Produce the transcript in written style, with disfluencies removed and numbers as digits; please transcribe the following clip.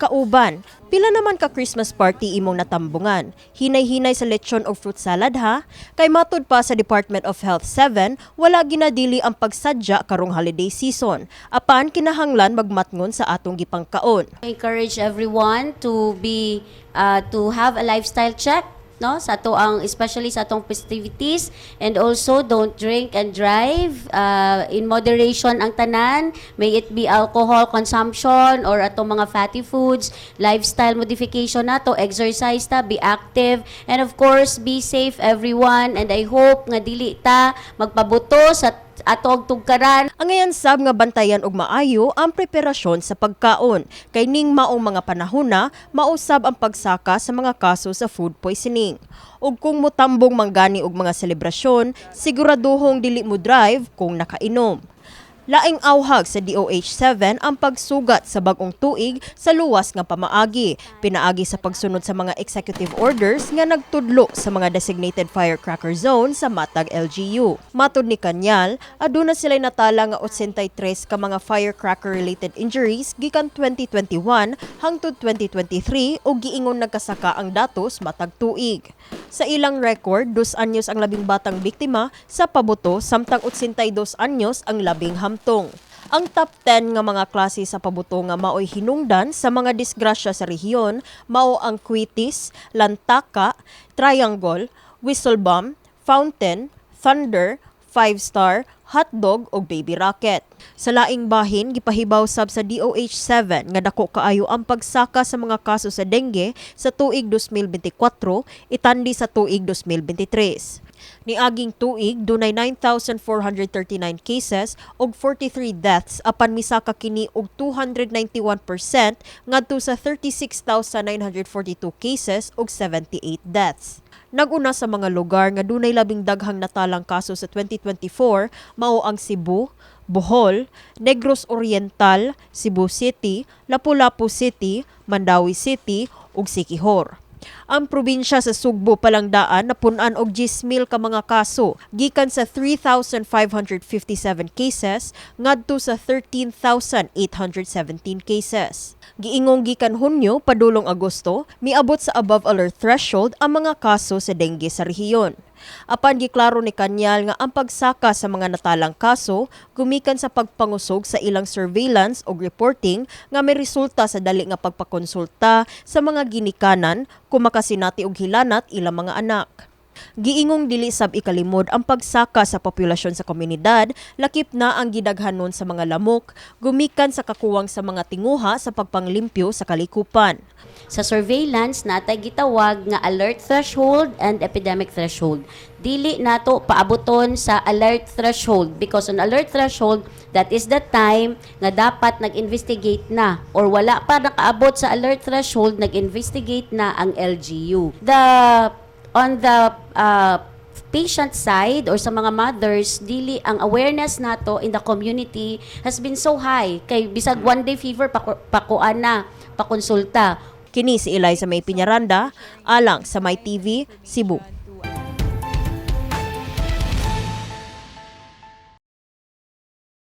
Kauban, pila naman ka Christmas party imong natambungan? Hinay-hinay sa lechon o fruit salad ha? Kay matud pa sa Department of Health 7, wala ginadili ang pagsadya karong holiday season. Apan kinahanglan magmatngon sa atong gipangkaon. Encourage everyone to have a lifestyle check, no, sa ato ang especially sa atong festivities, and also don't drink and drive, in moderation ang tanan, may it be alcohol consumption or atong mga fatty foods. Lifestyle modification nato, exercise ta, be active, and of course be safe, everyone, and I hope nga dili ta magpabuto sa ato og tugkaran. Angayan sab nga bantayan og maayo ang preparasyon sa pagkaon kay ning maong mga panahona mausab ang pagsaka sa mga kaso sa food poisoning. Ug kung motambong manggani og mga selebrasyon, siguraduhong dili mo drive kung nakainom. Laing awhag sa DOH-7 ang pagsugat sa bagong tuig sa luwas nga pamaagi, pinaagi sa pagsunod sa mga executive orders nga nagtudlo sa mga designated firecracker zone sa matag LGU. Matod ni Kanyal, aduna sila'y natala nga 83 ka mga firecracker-related injuries gikan 2021 hangtod 2023 ug giingon nagkasaka ang datos matag tuig. Sa ilang record, 2 anyos ang labing batang biktima sa pabuto samtang 82 anyos ang labing hamtong. Ang top 10 nga mga klase sa pabuto nga maoy hinungdan sa mga disgrasya sa rehiyon mao ang kwitis, lantaka, triangle, whistle bomb, fountain, thunder, five star, hotdog ug baby rocket. Sa laing bahin, gipahibaw sab sa DOH-7 nga dako kaayo ang pagsaka sa mga kaso sa dengue sa tuig 2024 itandi sa tuig 2023. Niaging tuig, dunay 9,439 cases ug 43 deaths, apan misaka kini og 291% ngadto sa 36,942 cases ug 78 deaths. Nag-una sa mga lugar nga dunay labing daghang natalang kaso sa 2024 mao ang Cebu, Bohol, Negros Oriental, Cebu City, Lapu-Lapu City, Mandaue City ug Siquijor. Ang probinsya sa Sugbo palang daan napun-an og 10,000 ka mga kaso gikan sa 3,557 cases ngadto sa 13,817 cases. Giingong gikan Hunyo padulong Agosto, miabot sa above alert threshold ang mga kaso sa dengue sa rehiyon. Apan giklaro ni Kanyal nga ang pagsaka sa mga natalang kaso gumikan sa pagpangusog sa ilang surveillance ug reporting nga may resulta sa dali nga pagpakonsulta sa mga ginikanan kung makasinati og hilanat ilang mga anak. Giingong dili sab ikalimod ang pagsaka sa populasyon sa komunidad, lakip na ang gidaghanon sa mga lamok, gumikan sa kakuwang sa mga tinguha sa pagpanglimpyo sa kalikupan. Sa surveillance natay gitawag nga alert threshold and epidemic threshold. Dili nato paabuton sa alert threshold because on alert threshold, that is the time nga dapat nag-investigate na, or wala pa nakaabot sa alert threshold, nag-investigate na ang LGU. The on the patient side or sa mga mothers, dili ang awareness nato in the community has been so high kay bisag one day fever, pakuan na, pakonsulta. Kini si Eliza May Piñaranda, alang sa My TV, Cebu.